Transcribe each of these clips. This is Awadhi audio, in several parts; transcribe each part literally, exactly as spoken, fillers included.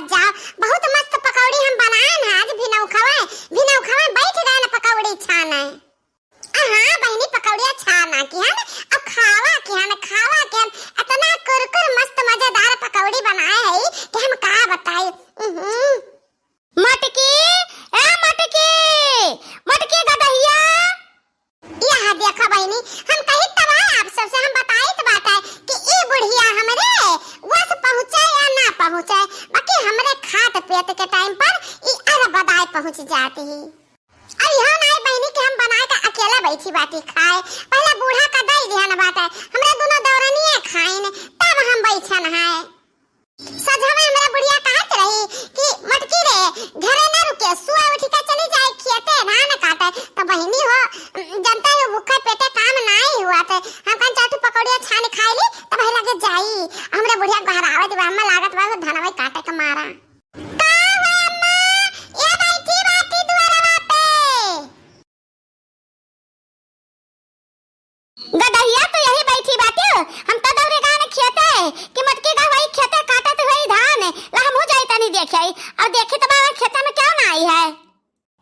जाओ, बहुत मस्त पकौड़ी हम बनाएन है आज। भिनौखवा, भिनौखवा बैठ गएन पकौड़ी छाने। आ हाँ बहिनी, पकौड़िया छाना किहन, अब खावा किहन, खावा किहन। इतना कुरकुर मस्त मजेदार पकौड़ी बनाए है कि हम का बताई। उहुं। मटकी, ए मटकी, मटकी गदहिया। यह देखा बहिनी, हम कही तब है आप सबसे, हम बताइत बाटे कि ई बुढ़िया हमरे वस पहुँचे या ना पहुँचे, बाकी हमरे खात पियत के टाइम पर ई अर बदाए पहुँच जाती। अब इहो नाई बहिनी कि हम बनाए के अकेले बैठी बाटी खाए, पहले बूढ़ा का दई दिहन बाटे, हमरे दुनो दौरनिये खाइन, तब हम बैठन है। सझवे हमरा बुढ़िया कहत रही कि मटकी रे, घरे न रुके, सुआ उठी के चली जाए खेते धान काटे। तो बहिनी हो, जनता हो भूखे पेटे काम नाई हुआ थे। हम कहन चाह तू पकौड़िया छान खाई ली, तब लगे जाई। हमरा बुढ़िया गोहरावत बा, हम्मा लागत बा धनवे काटे के मारा। का हो अम्मा, ये बैठी बाटी दुआरवा पे। गदहिया तो यही बैठी बाटे, हम तो दौरे गान खेते कि मटकी का वही खेते काटत हुई धान, ला हमहू जाई तनी देखे आई। और देखी तो बाबा खेते में क्यों ना आई है।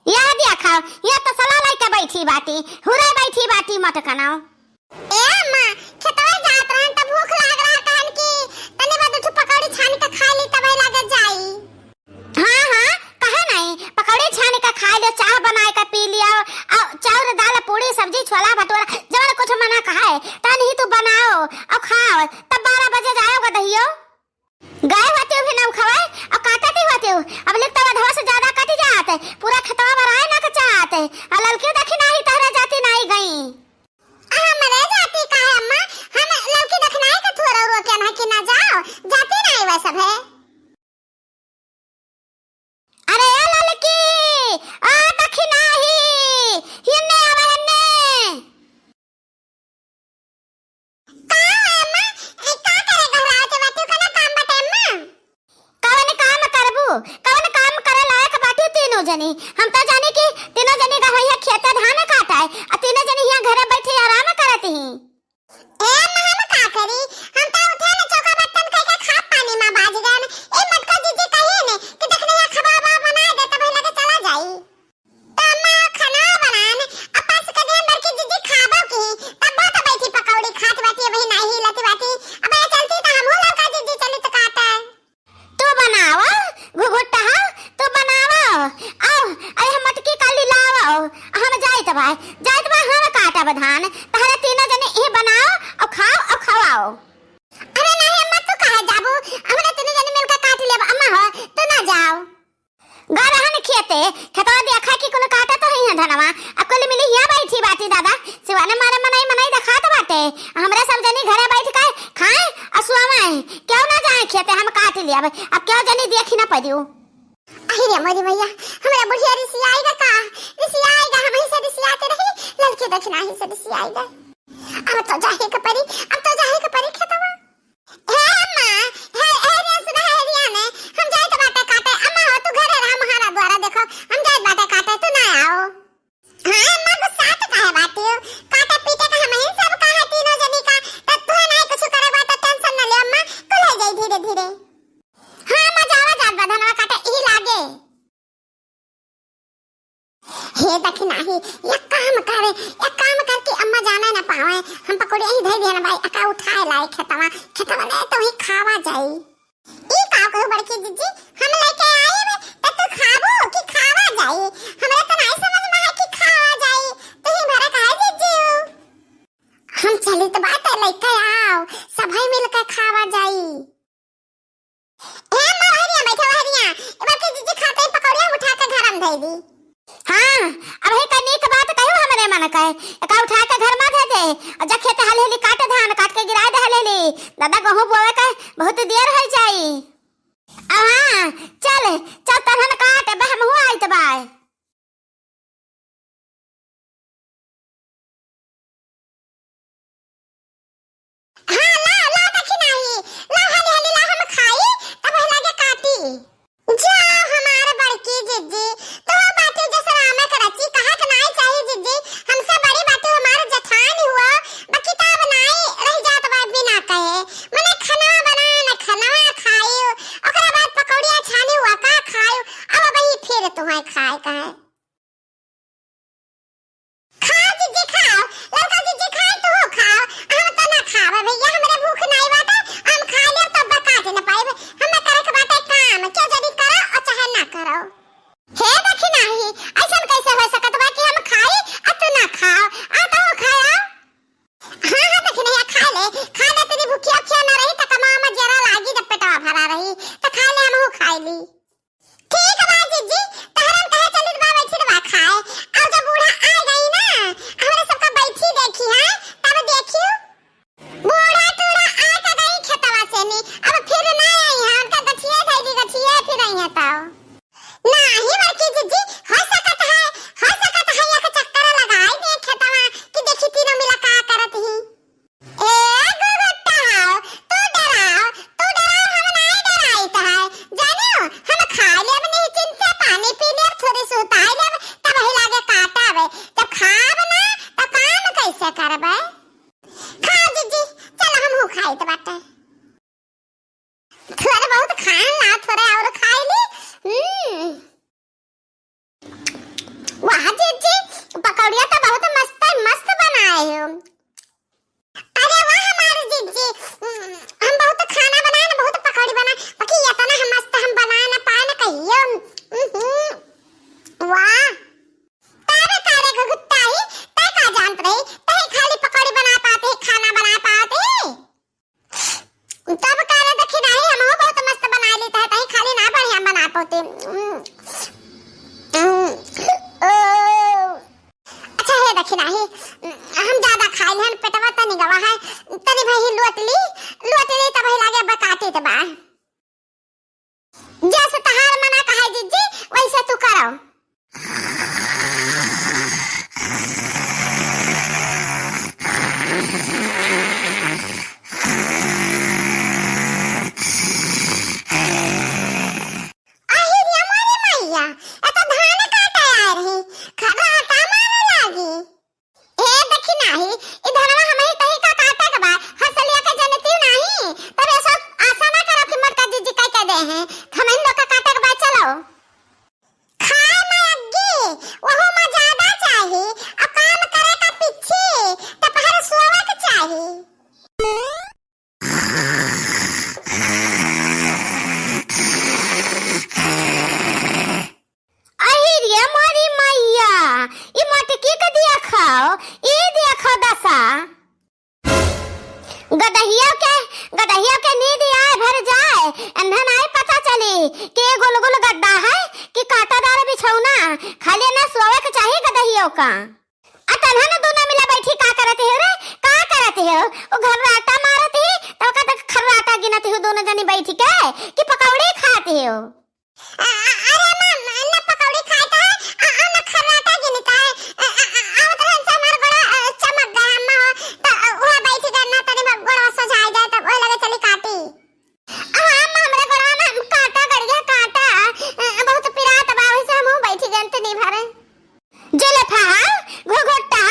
यह देखा, यह तो सला लाई के बैठी बाटी, हुरे बैठी बाटी मटकनाओ। ए अम्मा, खेतवा जात रहन त भूख लाग रहा कहन कि तनी बाद उठ पकौड़ी छान के खा ली तब लगे जाई। हाँ, हाँ, कहे नहीं, पकौड़ी छान के खा लियो, चाह बनाए के पी लियो, और चाउर, दाल, पूड़ी, सब्जी, छोला, भटूरा, जवन कुछ मना कहे, तन ही तू बनाओ और खाओ, तब बारह बजे जाओ गदहियो। गए होते हो भी ना उखावे, और काटत ही होते हो, अब लिख तो अधवा से ज्यादा कट जात, पूरा खेतवा भराए ना के चाहत, और ललकी देखी नाही तहरा जाती नाही गई। हमरे जाती का है अम्मा, हम ललकी देखनाए के थोड़ा रोके ना कि ना जाओ, जाती नाही वह सब है। अरे ए ललकी, आ दखिनाही, हिन्ने आवा हिन्ने। का हो अम्मा, ए, का करे घबरावत बाटू, कौनो काम बाटे अम्मा? कवन काम करबू, कवन काम करे लायक बाटू तीनों जनी? हम तो जानी कि तीनों जनी गवैया खेते धान काटे, आ तीनों जनी हियां घरे बैठी आराम करत ही। ए अम्मा, हम का करी? हम तो उठे न चौका बर्तन कइके खा पानी मा बाज गन। ए मोटका जीजी कहिए ने कि देखने या खबा बा बनाए दे, तब लगे चला जाई। तो अम्मा खाना बनान, अब पास के दिन बड़की जीजी खाबो की, तब तो बैठी पकौड़ी खात बाटी, अबही नाही हिलत बाटी। अब ये चलती तो हमहू लड़का जीजी चली तो काटे। तू बनावा, घुघुट्टा हा, तू बनावा। आओ, अरे हम मटकी काली लावा, हम जाइत बा, जाइत बा, हम काटब धान। तहरे तीनों जने ई बनाओ, और खाओ, और खवाओ। अरे नहीं अम्मा, तू काहे जाबू? हमरे तीनों जने मिलकर काट लेब। अम्मा हो, तू ना जाओ। गा रहन खेते, खेतवा देखा कि कुल काटत तो ही है धनवा। अब कुल मिली हियां बैठी बाटी दादा। सिवाने मारे मनई मनई देखात बाटे। हमरे सब जनी घरे बैठ के खाए और सोवाए। क्यों ना जाए खेते, हम काट लिया। अब क्यों जनी देखी ना पड़ियो। अहि रे मोरी मैया, हमरा बुढ़िया रिसियाई गा का? रिसियाई गा, हम ही से रिसियाते रही, ललकी दखिनाही से रिसियाई गा। अब तो जाहे के परी, अब तो जाहे के परी खेतवा। हे अम्मा, हे, हे रे सुधा, हे रिया ने, हम जाइत बाटे काटे। अम्मा हो, तू घरे रहा, महारा द्वारा देखो, हम जाइत बाटे काटे, तू ना आओ। हाँ अम्मा, गुस्सात काहे बाटियो? काटे पीटे का हमहिन सब का है तीनों जनी का, तब तू ना कुछ करे बा, तो tension न ले अम्मा, कुल हो जाई धीरे धीरे। हाँ अम्मा, जावा जात बा धनवा काटे, ई लागे। हे दखिनाही, एक काम करे, एक काम कर कि अम्मा जाने न पावे। हम पकौड़ी यहीं धई दिहन बाई, अका उठाए लाए खेतवा, खेतवा ले तो ही खावा जाई। ई का कहू बड़की जीजी, हम लेके आइब त तू खाबू कि खावा जाई? हमरा त नाई समझ में है कि खावा जाई, तू ही भरा काहे जीजी? हम चली त बात लेके आओ, सभई मिलके खावा जाई। ए अम्मा, वहरिया बैठा, वहरिया। ए बड़की जीजी खाते ही पकौड़िया उठा के घर में धई दी। हाँ, अब ही कनी के बात कहू हमरे मन के। एका उठा के घर में धई दे। और जा खेत हाली हाली काट, धान काट के गिराए दे हाली हाली। दादा गेहूं बोवे के बहुत देर हो जाई। अब हाँ, चल, चल तहन काट, बहम हुआ आइत बाय। हाँ, लाओ, लाओ, दखिनाही, लाओ, हाली, हाली, लाओ, हम खाई, तब लगे काटी। जाओ, हमार बड़की जिज्जी, तो बाटे जसरामा के रची, कहा के नाई चाही जिज्जी, हमसे बड़ी बाटे हमार जठान हुआ, बाकी ताब नाई रह जात बा बिना कहे, मने खाना बनाए न खाना खाई, ओकरा बाद पकौड़िया छानी खाइली। ठीक बा जीजी, तहरन कहे चलित बा, बैठी बा खाए। अब जब बूढ़ा आ गई ना, हमरा सबका बैठी देखी है, तब देखियो। बूढ़ा टूढ़ा आ के गई खेतवा से नी, अब फिर ना आई है, उनका गठिया धइली, गठिया फिर आई है तब। नाही बड़की जीजी, हो सकत है, हो सकत है एक चक्कर लगाई दे खेतवा कि देखी तीनों मिला का करत ही। ए घुघुट्टा हो, तू डराओ, तू डराओ, हम नाही डराइत है। जानियो, हम खा लेब निश्चिंत से, पानी पी लेब, थोड़ी सुताई लेब, तब ही लागे काटब। जब खाब ना, तो काम कैसे करबे? खा जीजी, चल हमहू खाइत बाटे। थोड़े बहुत खान ला, थोड़े और खाई ली। हम्म। वाह जीजी, पकौड़िया तो बहुत मस्त, मस्त बनाए हो। अरे वाह हमारे जीजी, हम्म, हम बहुत खाना बनाए ना, बहुत पकौड़ी बनाए, बाकी इतना हम मस्त हम बनाए ना पाए ना कहियो। हम्म, वाह। तारे तारे घुघुट्टाई, तै का जानत रही, तै खाली पकौड़ी बना पाते, खाना बना पाते। तब का रे दखिनाही, हमहू बहुत मस्त बना लेत है, तहीं खाली ना बढ़िया बना पौते। उम, उम, ओ। अच्छा हे दखिनाही, हम ज्यादा खाइल हन, पेटवा तनी गवा है, तनी भई लोट ली, लोट ली तब ही लागे बकाते त बा। जैसे तहार मना कहे जिज्जी, वैसे तू करो। अहि रे मोरे मैया, ए तो धान काटे आए रही, खर्राटा मारे लागी। ए देखी नाही, ई धनवा हमही तही का काटे के बा, हर सलिया के जनती नाही, तब ऐसा आशा ना करो कि मोटका जिज्जी कह के दे हैं, हमही लोग का काटे के बा, चलो। खाए में अग्गी, वहू में ज्यादा चाही, आ काम करे का पिच्छी, तपहर सोवे के चाही। अहि रे मोरी मैया, ई मोटकी के देखो, ई देखो दशा। गदहियो के, गदहियो के नींद आए भर जाए, एन्हन आई पता चली कि गुलगुल गद्दा है कि कांटादार बिछौना, खाली ना सोवे के चाही गदहियो का। आ तन्हा न दूना मिला बैठी का करत हो रे, का करत हो? ओ खर्राटा मारत ही, तब का तक खर्राटा गिनत हो दोनों जनी बैठ के कि पकौड़ी खात हो? अ-, अ-, अरे अम्मा, न पकौड़ी खात है, अ, अ, न खर्राटा गिनत है। अ, अ, अ, आवत रहन से हमार गोड़ा, अ, चमक गया अम्मा हो, त, अ, वह बैठ गए ना, तनी बा-, गोड़ा सोझाई जाए, तब वही लगे चली काटी। अ, अम्मा, हमरे गोड़वा में कांटा गड़ गया, कांटा, अ, बहुत पिरात बा, वही से हमहू बैठ गए तनी भरे। जुल्फा, घुघुट्टा,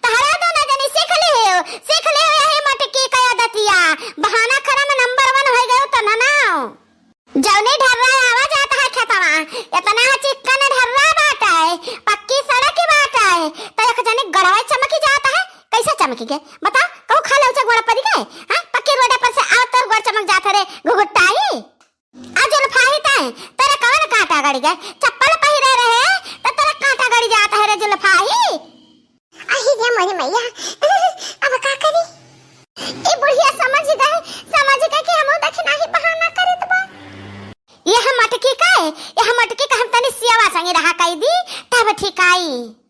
तहरा दोनों जनी सीख लिहो, सीख लिहो यही मटकी का आदतिया। बहाना करे में नंबर वन होइ गयो त ना नाव। जौनी ढर्रा आवा जात है खेतवा, इतना चिक्कन ढर्रा बाटे, पक्की सड़क बाटे, त एक जनी गड़वा चमकी जात है, कैसे चमकी के? बता, कहू खा ले उचे गोड़ पड़ी गए? हाँ, पक्की रोड पर से आओ तोर गोड़ चमक जात है रे घुघुट्टाई। आ जुल्फाही तैं, तोरे कवन कांटा गड़ी गए? चप्पल पहिरे रहे, त तोरे कांटा गड़ी जात है रे जुल्फाही। अहि रे मोरी मैया, अब का करी? ई बुढ़िया समझ गए, समझ गए कि हमहू दखिनाही बहाना करत बा। यह मटकी का है, यह मटकी का हम तनी सियावा संगे रहा कई दी, तब ठीक आई।